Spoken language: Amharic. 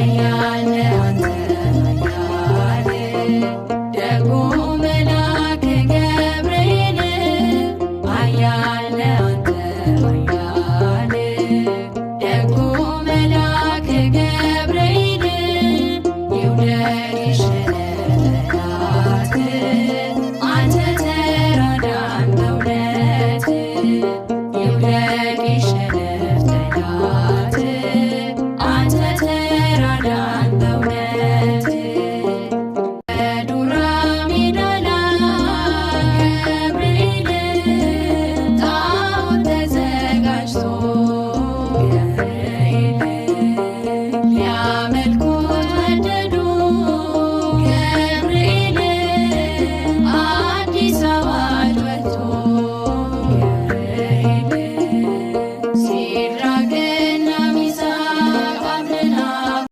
ኃያል ነህ አንተ ኃያል፣ ደጉ መልአክ ገብርኤል፣ ኃያል ነህ አንተ ኃያል፣ ደጉ መልአክ ገብርኤል፣ ይውደቅ ይሸነፍ ጠላት፣ አንተ ተራዳን በእውነት። ይውደቅ ይሸነፍ ጠላት፣ አንተ ተራዳን በእውነት። በዱራ ሜዳ ላይ ገብርኤል ጣዖት ተዘጋጅቶ፣ ገብርኤል ሊያመልኩት